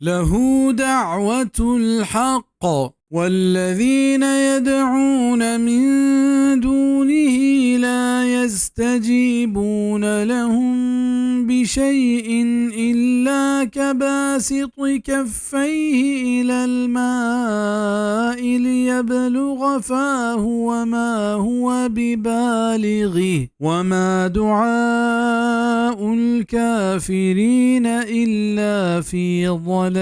له دعوة الحق والذين يدعون من دونه لا يستجيبون لهم بشيء إلا كباسط كفيه إلى الماء ليبلغ فاه وما هو ببالغه وما دعاء الكافرين إلا في ضلال۔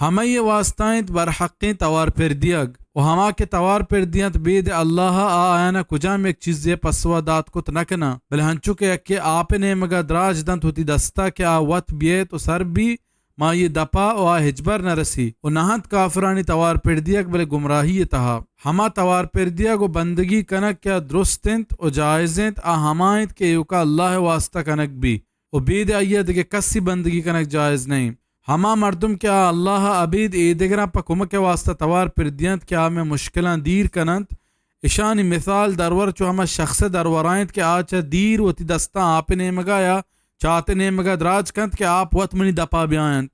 ہمائی واسطہ انت برحقیں توار پر دیگ، و ہما کہ توار پر دینت بید اللہ ءَ، آ آیانا کجام یک چیزے پسوا دات کت نہ کناں، بلے ہنچو کہ یکے آپ نیمگا دراج دنت وتی دستا کہ آ وت بیت و سر بی، مائی دپا و آ ہچبر نہ رسی۔ و نہ انت کافرانی توار پر دیگ بلے گمراہی تہا۔ ہما توار پر دیگ و بندگی کنگ کہ آ درست انت و جائز انت، آ ہما انت کہ ایوکا اللہ واسطہ کنگ بی و بید آئی دگہ کسی بندگی کنگ جائز نہیں۔ ہما مردم کہ آ اللہ ءَ ابید ایدگراں پہ کمک ءِ واسطہ توار پر دینت کہ آ مئے مشکلاں دیر کننت، اشانی مثال درور چو ہما شخص ءِ درورا انت کہ آ چہ دیر وتی دستاں آپ ءِ نیمگا یا چات ءِ نیمگا دراج کنت کہ آپ وت منی دپا بیاینت۔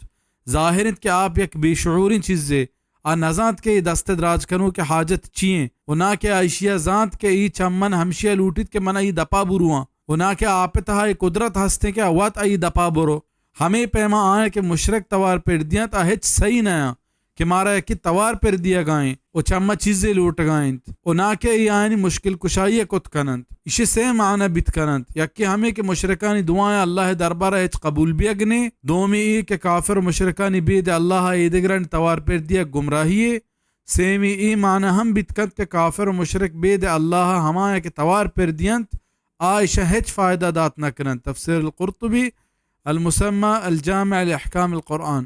ظاہر انت کہ آپ یک بے شعوریں چیزے، آ نزانت کہ اے دست ءِ دراج کنوک ءِ حاجت چی انت، و نا کہ آ ایشی ءَ زانت کہ اے چہ من ہمشی ءَ لوٹیت کہ من آئی دپا برواں، و نا کہ آپ ءِ تہا اے قدرت ہستیں کہ آ وت آئی دپا برو۔ ہمے پیما آیاں کہ مشرک توار پر دینت، آ ہچ سہی نیاں کہ مارا یکے توار پر دیگا انت و چہ ما چیزے لوٹگا انت و نا کہ اے آیانی مشکل کشائی ءَ کت کننت۔ ایشی سے معنی بیت کننت۔ یکے ہمے کہ مشرکانی دعایاں اللہ ءِ دربارا ہچ قبول بیگ نے، دومی اے کہ کافر و مشرکانی بید اللہ ءَ ایدگرانی توار پر دیگ گمراہی یے، سیمی اے معنی ہم بیت کنت کہ کافر و مشرک بید اللہ ءَ ہمایاں کہ توار پر دینت، آ ایشاں ہچ فائدہ دات نہ کننت۔ تفسیر القرطبی، المسمى الجامع لأحكام القرآن۔